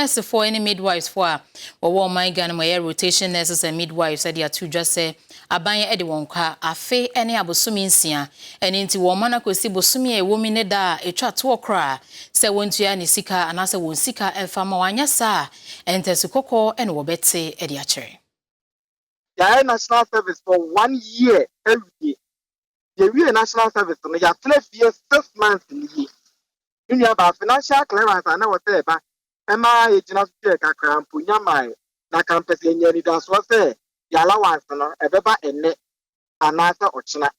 Nɛɛsefoɔ ne midwives foɔ a wɔwɔ ɔman Ghana mu, ɛyɛ rotation nurses and midwives, de ato dwa sɛ aban de wɔn ka afe ne abosome 6. Ɛno nti wɔn ma no akɔsi bosome a ɛwɔ mu ne da a ɛtwa toɔ koraa sɛ wɔntua ne sika anaasɛ wɔn sika mfa ma wɔanyɛ saa a, ɛntɛso kɔkɔɔ ne wɔbɛte de akyerɛ. Yɛayɛ national service for one year awie. Yɛwie national service no, yɛatena fie 6 months nie. Me nua baa, financial clearance a na wɔ sɛ ɛba ɛma yɛgyina so yɛ kakra mpo nyamae na kampɛ sɛ yɛnya anidasoɔ sɛ yɛ allowance no ɛbɛba ɛnnɛ anaasɛ ɔkyena,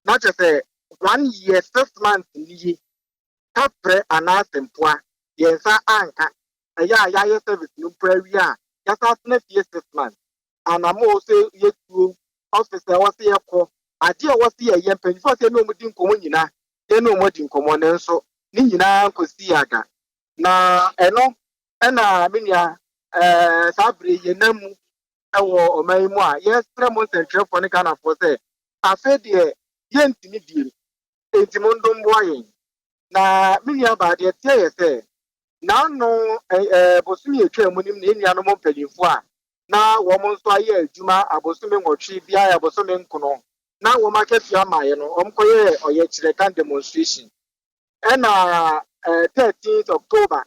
na kyerɛ sɛ one year 6 months nie, kaprɛ anaasɛ mpoa yɛn nsa anka. Ɛyɛ a yɛayɛ service no mpo awie a, yɛasa atena fie 6 months. Anamo sɛ yɛtuo office a ɛwɔ sɛ yɛkɔ adeɛ a ɛwɔ sɛ yɛyɛ, mpanyinfoɔ sɛ yɛne wɔn di nkɔmmɔ nyinaa, yɛne wɔn di nkɔmmɔ ne nso ne nyinaa nkɔsi aga. Na ɛno ɛna me nua saa bere yɛnam mu ɛwɔ ɔman yi mu a, yɛsrɛ mo nsɛntwerɛfoɔ ne Ghanafoɔ sɛ afei deɛ yɛntumi biem, enti mo ndom boa yɛn. Na me nua baa, deɛ teɛ yɛ sɛ n'ano ɛɛ bosome etwa mu nim na yɛn nuanom mpanyinfoɔ a na wɔn nso ayɛ adwuma abosome 8 biara, abosome 9 na wɔn akatua amaeɛ no, wɔn kɔyɛ ɔyɛkyerɛ kan demonstration. Ɛna 13th October,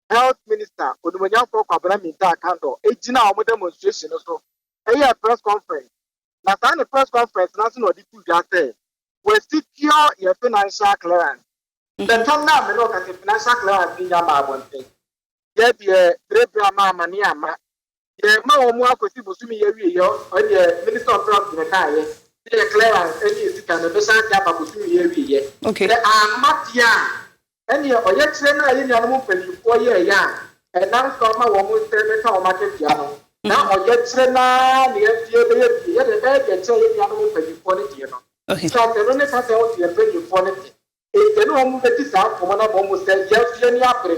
Health Minister Onimonyafo Kwabena Mintah Akandoh egyina wɔn demonstration no so ɛyɛ press conference. Na saa ne press conference n'ase na ɔde tu dwa sɛ wɔasecure yɛ financial clearance. Bɛtɛm na amene ɔkasa, financial clearance ni nya ma abɔnten. Yɛ deɛ berebere ama amane ama yɛ ma wɔn akɔsi bosomi yɛ wie yɛ. Ɔdeɛ Minister of Health ne kaa yɛ yɛ clearance ɛne yɛ sika no ɛbɛhyɛ ase aba bosomi yɛ wie yɛ. Sɛ ama deɛ a, ɛneɛ ɔyɛkyerɛ no a yɛ nuanom mpanimfoɔ yɛɛyɛ a ɛnam so ama wɔn nsɛm bɛka wɔn akatua no, na ɔyɛkyerɛ naa ne yɛn bɛyɛ bie yɛde bɛyɛ deɛ kyerɛ yɛ nuanom mpanimfoɔ no deɛ no. Sɛ ɛno ne kasa ɛwɔ sɛ yɛn mpanimfoɔ no te eti ɛne wɔn bɛdi saa nkɔmɔ na wɔn sɛ yɛn nso yɛn ni abere.